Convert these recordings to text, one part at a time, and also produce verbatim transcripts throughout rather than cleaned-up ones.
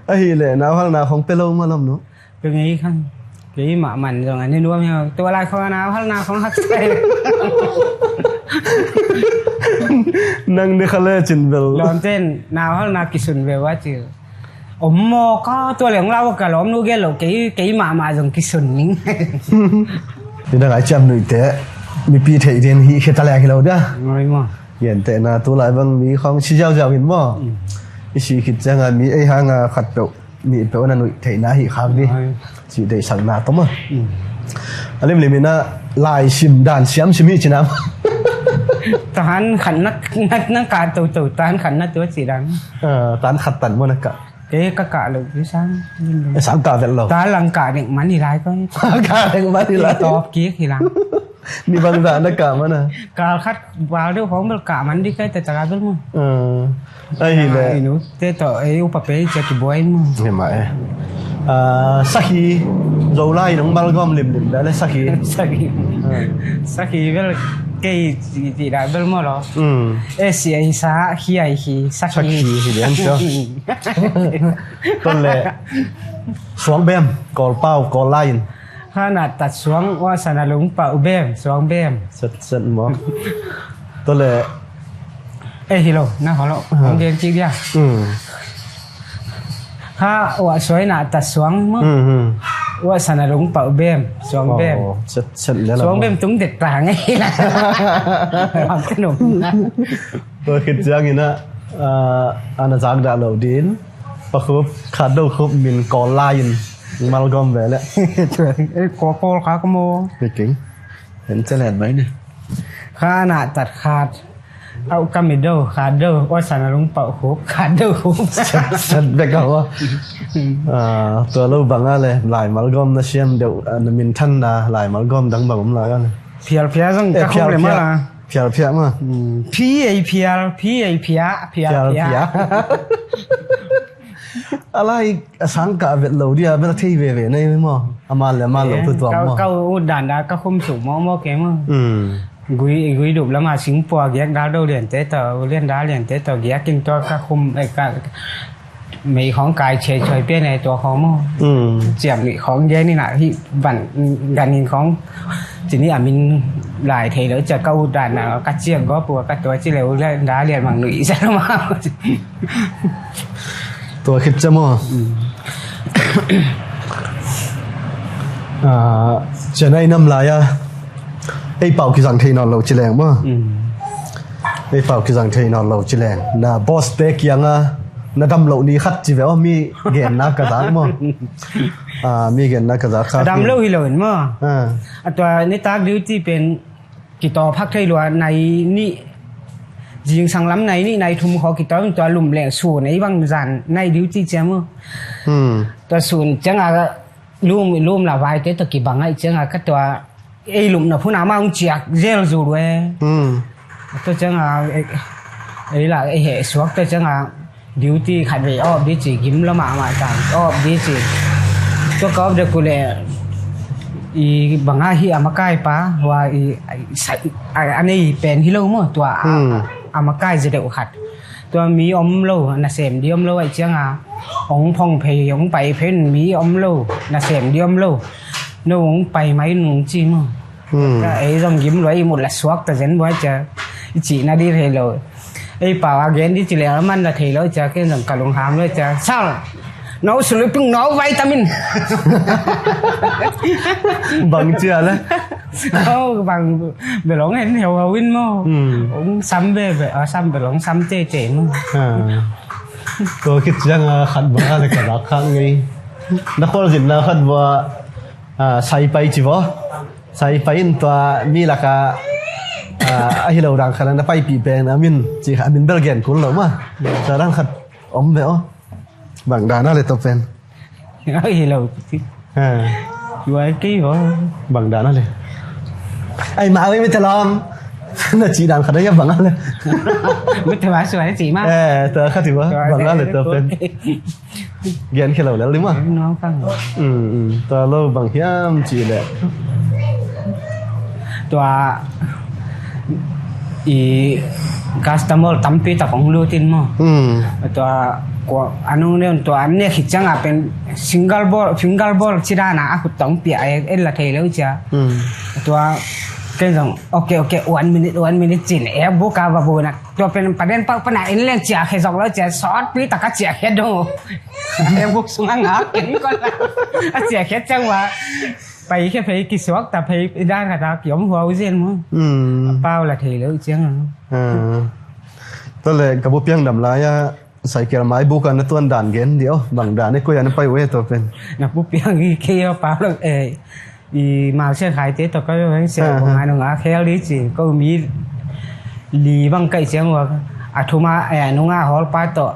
Ahih leh nauhalna khong pia lo maw, Lam Nu? Pia ngei khan. Kei mahmah zong a ne nuam hi. Tua lai khong a nauhalna khong haksa hi. Nang ne kha le cin bel. Lawmte'n nauhalna kisun ve ua ci. Om maw ka tua leng lau ka lawmnu gel lo kei, kei mahmah zong kisun ning. Ni dang ai ciam nuihte mipi theih ding hi khia ta leng hi lo dia. Ngoi maw. Gentehna tu lai bang mi khong si ziauziau in maw. Mm. I si khit ciang a mi ei hang a khat peuh nih peuh na nuih theihna hi khak di. Ai. Cih deihsakna tawm a. Mm. A limlim in a lai sim dan siam sim hi cina. Tan khat na, na, na kah toto, tan khat na tua cih dan. Ah, tan khat tan maw na kah? Kei ka kah lo, kei sang. Eh, sang kah vet lo. Ta lang kah ding man hi lai ko. Kah ding man hi lai. Top kik hi lang. Ni bang dah na kah man a. Kal khat bal deuh khong bel kah man di kai te ta bel maw. Ah. Ahih leh. Ai nu, te tawh, ei, upa pei cia kibuai maw. Hi mah e. Ah, sakhi, Zolai nong malgawm limlim dah le sakhi. Sakhi. Ah. Sakhi bel kei ci, ci dah bel maw lo. Mm. E si ai sa, khi ai khi, sakhi. Sakhi hi lian cio. Ton le, suang bem, Kawl pau, Kawl lai in. Kha na tat suang, ua sa na lung pau bem, suang bem. Set, set maw. Tua le. Eh, hi lo, na holo. Ah. Hong gen cik dia. Hmm. Kha ua suai na tat suang maw. Hmm, hmm. Ua sa na lung pau bem, suang bem. Oh, set, set le la maw. Suang bem tung det ta ngai la. Lam ka num na. Tua khit ciang in a, ah, ana zak dah lo din. Pakhup, khat do khup min Kawl lai in. Malgawm ve le. Eh, Kawl, Kawl kha ka maw. Hi keng. Hen challenge mai ni. Kha na tat khat. Au ka mi do, khat do. Ua sa na lung pau khup, khat do khup. Set, set bek a ua. Ah, tua lo bang a le, lai malgawm na siam deuh, ah, na minthanna, lai malgawm dang bang om lai a le. Phial phial zong ka khup le ma la. Phial phial ma. Hmm, phi ei phial, phi ei phial, phial phial. A lai a sang kah vet lo dia, bel a thei veve na hi maw. A man le a man lo tutuam maw. Ka ut dan da ka khum suk mawkmawk kei maw. Mm. Gui, gui dup lam a singpua giak dal do lian te tawh, lian dal lian te tawh giak in tua ka khum, eh, ka mei khong kai che choi pian e tua khong maw. Mm. Ciam nih khong gen in a hi van gan in khong. Ci ni a min lai thei lo cia ka ut dan a ka ciak gawp ua ka tua ci le u lian dal lian mang nuih sa lo maw. Tua khit ciang maw. Mm. Ah, Chennai nam lai a. Ei pau kizang thei nawn lo ci leng maw. Mm. Ei pau kizang thei nawn lo ci leng. Na boss te kiang a, na dam lo ni khat ci ve aw, mi genna ka zak maw. Ah, mi genna ka zak kha. Dam lo hi lo in maw. Ah. A tua nitak duty pen Kitaw phak thei lua nai nih, zingsang lam nai nih, nai thum khaw kitaw in tua lum leng sun ei bang zan nai duty ciang uh. Hmm. Tua sun ciang a lum, lum la vai te tua kibang ai ciang a ka tua ei lum na phun a ma hong ciak zel zu lue. Hmm. Tua ciang a ei, ei la ei heh suak tua ciang a Duty khat vei a awp dih ci gim lo mahmah ta, a awp dih ci. Tua ka awp dek uh leh i bang a hih a makai pa hua i, a, a nei pen hi lo maw, tua a, hmm, a makai zia deuh khat. Tua mi om lo, nasem dih om lo ahih ciang a, hong phong phei, hong pai phei mi om lo, nasem dih om lo. No hong pai mai nung ci maw. Hmm. Ka ei zong gim lua i mut la suak ta zen buai cia. I cihna dih thei lo. Ei pau a gen dih ci leh a man la thei lo cia, ken zong ka lungham lo cia. Sal, no sleeping, no vitamin. Bang cia le. Oh, bang belong hen heuheu in maw. Hmm. Hong sam veve, a sam belong sam tete maw. Ha. Tua khit ciang a khat bang a le ka dak khak ngei. Na khualzinna khat bang a, ah, sai pai ci vaw. Sai pai in tua mi laka, ah, ahi lo dang khat na paipih peng na min ci kha, a min bel gen kul lo ma. Tua dan khat om ve aw. Bang dan a le tua pen. Ahi lo. Ha. Tua kei vaw. Bang dan a le. Ai ma oi mi ta lom. Na ci dan khat a ya bang a le. Mi ta ma suai ci ma. Eh, tua khat ci vaw. Bang a le tua pen. Gen khia lo lel ding maw. Gen nuam kang. Um, um. Tua lo bang hiam cih leh. Tua i customer tampi tak hong lut in maw. Um. Tua Kua a nung ne un tua an ne khit ciang a pen single ball, finger ball ci dan a a khut tawh pia a en la thei lo cia. Hmm. Tua ken zong okay, okay, one minute, one minute cin e buk a va bu na. Tua pen paden pak pana en leng cia khe zong lo cia sawt pi taka cia khe do. E buk sung a ngak ken ko la. A cia khe ciang wa. Pai khe phei kisuak ta phei i dan khat a kiom huau zen maw. Hmm. A pau la thei lo ciang a. Ah. Tua le ka bu piang dam lai a cycle mai buk a na tuan dan gen di aw, bang dan e koi a na pai uh e tua pen. Na bu piang i kei a pau lo e i mau sia khai te tua ka lo heng sia. Ah, bang ah. A nung a khel di ci ko mi li bang kai ciang wa a thuma e a nung a hol pa to.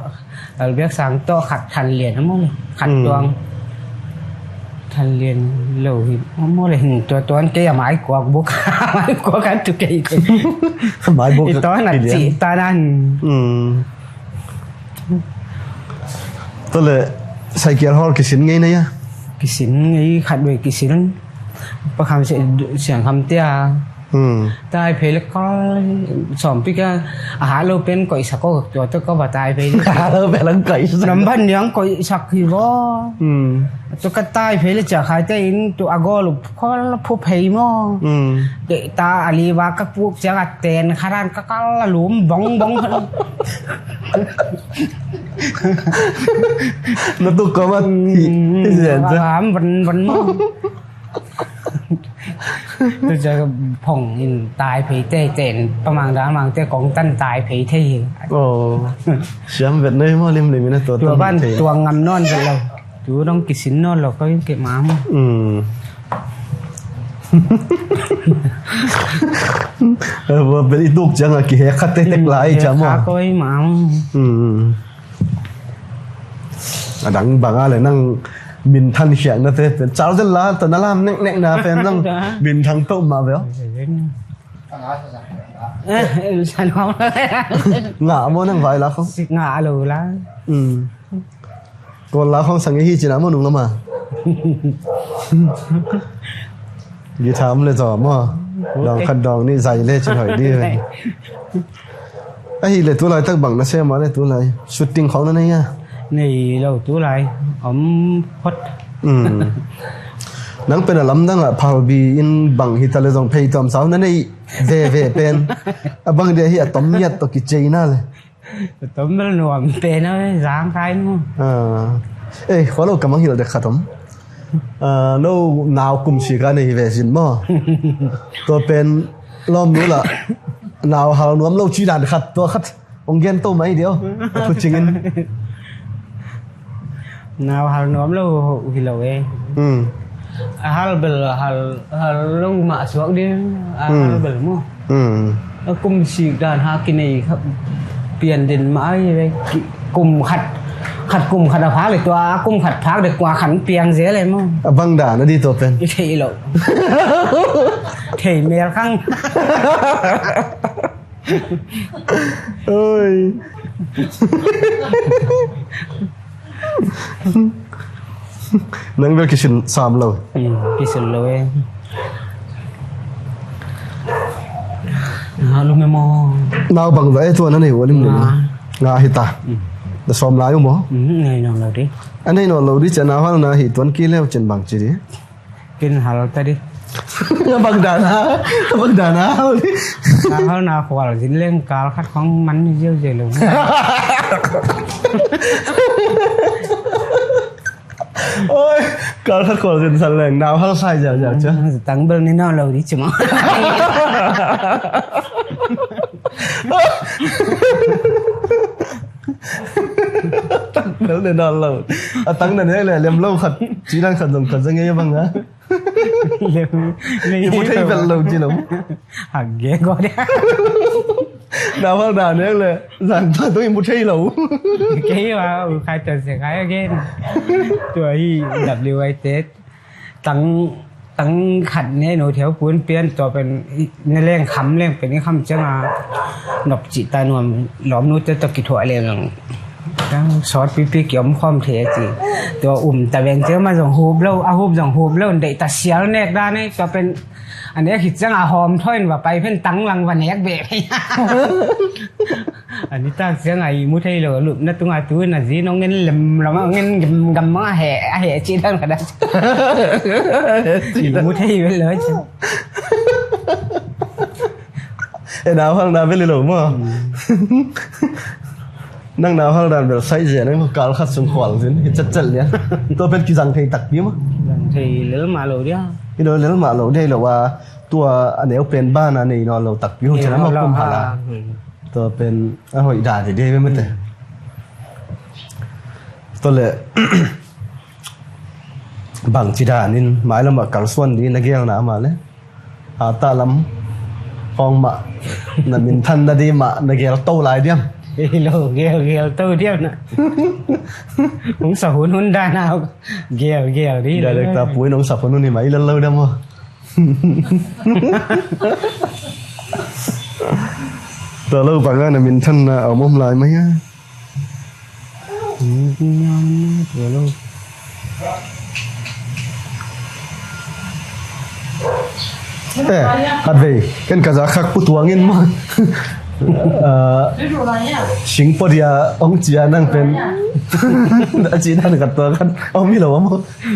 Albek sang to khat than lian a maw le khat tuang. Than lian lo hi a maw le hin tua tuan kei a mai kuak buk. Mai kuak a tu kei kei. Mai buk i to na ci ta nan. Tua le cycle hol kisin ngei na ya? Kisin ngei khat vei kisin. Pa kham siang kham tia. Hmm. Tai phei le kal sawm pi ka a ha lo pen koih sak ko tua to ko ba tai phei le. Ha lo pen lang koih sak. Nam ban yang koih sak hi bo. Hmm. To ka tai phei le cia khai te in tu a gol kol phu phei mo. Hmm. Te ta a li ba ka puk cia ka ten kharan ka kal la lum bong bong. Na tu ko ma hi hi zen ta. Am ban ban mo. Tu cia phong in tai phei te ten pamang da mang te kong tan tai phei thei hi. Oh. Siam vet nei mo lim lim na tua. Tua ban tua ngam non vet lo. Tu dong kisin non lo ko in ke mam. Hmm. Vet i tuk ciang a ki he khat te tek lai cia mo. Ka koi mam. Hmm. A dang bang a le nang min than khiak na te pen char zel la ta na lam nek nek na pen nang min thang to ma ve. Nga mo nang vai la khong. Nga lo la. Ko la khong sang hi cina mo nung lama. Guitar le zo mo. Dong khat dong ni zai le cin hoi di. Ahi le tulai tak bang na sem a le tulai shooting khong na nei a? Nei lo tulai om phot. Nang pen a lamdang a phalbi in bang hi ta le zong phei tuam sau na nei veve pen a bang dia hi a tom miat to ki cei na le. Tom bel nuam pen a zang kai nu. Ei khua lo ka mang hil dek khat om. No nau kum si ka nei ve zin maw? Tua pen lawm nu la nau hal nuam lo ci dan khat tua khat ong gen to mai deuh. A phu cingin nau hal nuam lo hi lo e. A hal bel hal hal lo mah suak ding a hal bel maw? A kum sik dan ha kinei pian den mah ai ve. Kum khat khat kum khat a phak le tua a kum khat phak le kua khan piang zel e maw? A bang dan a di tua pen i thei lo. Thei mel khang. Oi. Nang bel kisin sam lo. Kisin lo e. Nga lum e maw? Nau bang za e tua na nei ua lim lim. Nga hi ta. Na sawm lai u maw? Nei nawn lo di. A nei nawn lo di cia nau hal na hi tuan ki leu cin bang ci di. Kin hal ta di. Bang dan a bang dan a hal di. Nau hal na khual zin leng kal khat khong man ni ziau ziau lo. Oi, kal khat khual zin san leng nau hal sai ziau ziau cia. Tang bel ni nawn lo di ci maw? Tang bel ni nawn lo. A tang na nek le lem lo khat ci dan khat zong khat zong ngei bang a. Lem i mu thei bel lo ci lo. Hak ge ko dia. Nau hal dan nek le zan ta tu i mu thei lo. Kei wa u khai tua se khai again. Tua hi W I T tang tang khat ne no thiau pun pian tua pen ne leng kham leng pen i kham ciang a nop ci ta nuam lawm nu te to ki thuah leng. Tang sawt pipi ki om khawm thei a ci. Tua um ta veng ciang ma zong hup lo a hup zong hup lo deih ta sial nek dan e tua pen a nek hi ciang a hawm thaw in va pai pen tang lang va nek beh. A nitak ciang a ihmu thei lo, lupna tungah tu in a zi nong en lem lam a, ngen gam, gam a heh, a heh cih dan khat a. Ihmu thei ve lo. E, nauhal na bel hi lo maw? Hmm. Nang nauhal dan bel sai zen, nang kal khat sung khual zin hi cetcet lian. Tua pen kizang thei takpi maw? Zang thei lel mah lo dia. Hi lo, lel mah lo dia hi lo a, tua a neu pen ban a nei nawn lo takpi hu cian a maw, kum hal a. Hmm. Tua pen a hoih dan hi dia hi ve mate. Hmm. Tua le bangci danin mailam ah kalsuan di na gelna mah le, a tah lam hong mah na minthan na di mah na gel to lai diam? Hi lo, gel, gel to diam na. Hong sa hun hun dan a gel, gel di. Director pu in hong sa hun hun hi mah i lel lo diam maw? Tua lo bang a na minthan na a om om lai mai a. Eh, khat vei ken ka za khak Pu Tuang in maw? Ah, sing pua dia hong ci a nang pen. A ci dan khat tua khat a om hi lo maw?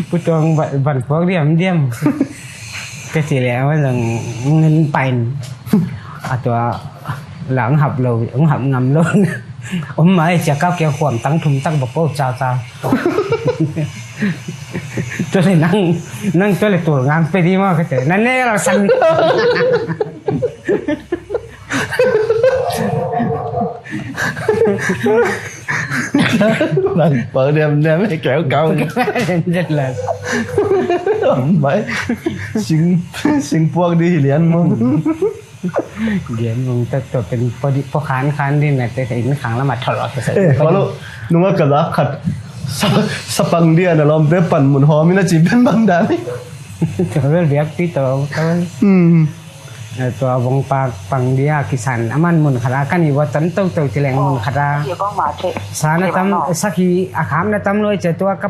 Pu Tuang ban, ban puak diam diam. Ka ci leh a zong ngen pain. A tua la hong hap lo, hong hap ngam lo. Om mai cia kau kia khuam tang thum tak ba po ca ca. Tua le nang, nang tua le tul ngang pe di maw ka ci. Na ne la san. Nang pau diam diam e, keu kau. Mai. Sing, sing puak di hi lian maw? Gen mong tak tua pen pau di, pau khan khan di na te in khang lam a thol a. Eh, pau lo, nunga ka za khat sa, sa pang di a na lawmte pan mun hawm in a ci pen bang dan hi. Tua bel biakpi tua, tua bel. Hmm. Eh, tua vong pak pang dia kisan a man mun khat a kan i wa tan to to ci leng mun khat a. Sa na tam, sakhi a kham na tam loi cia tua ka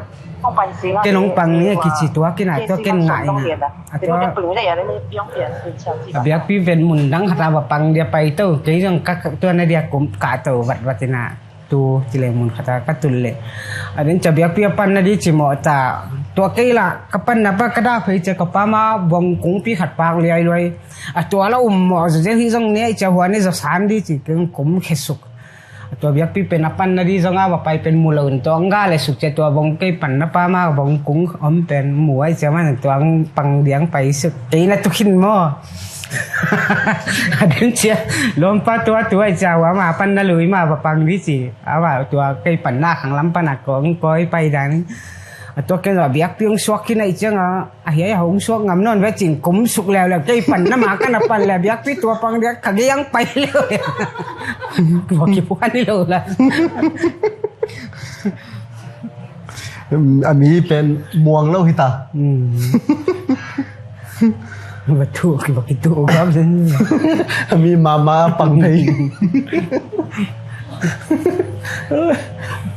ken hong pang ni kici tua kina tua ken ngai na. A tua a biakpi pen mun dang khat a va pang dia pai to kei zong ka tua na dia kum ka to vat vat ina. Tu ci leng mun khat a ka tul leh a den ca biakpi a pan na di ci mawh ta. Tua kei la ka pan na pa ka dak phei cia ka pa ma bong kungpi khat pak liai luai. A tua la um mawh zo zel hi zong ne cia hua ne zo san di ci keng kum khe suk. A tua biakpi pen a pan na di zong a va pai pen mu lo in tua nga le suk cia tua bong kei pan na pa ma bong kung om pen mu ai cia man tua pang diang pai suk. Kei na tu khin maw? A den cia lawmpa tua tua ai cia hua ma pan na lui ma va pang di ci. A va tua kei pan na khang lam pan a kong koi pai dan. A tua ken a biakpi hong suak khin ai ciang a, a hiai a hong suak ngam nawn ve cin kum suk leuleu kei pan na ma kan a pan le biakpi tua pang diak ka giang pai leu. Kua kipuan hi lo la. A mi pen muang lo hi ta. Hmm. Batu, batu gam sen. A mi mama pang thei.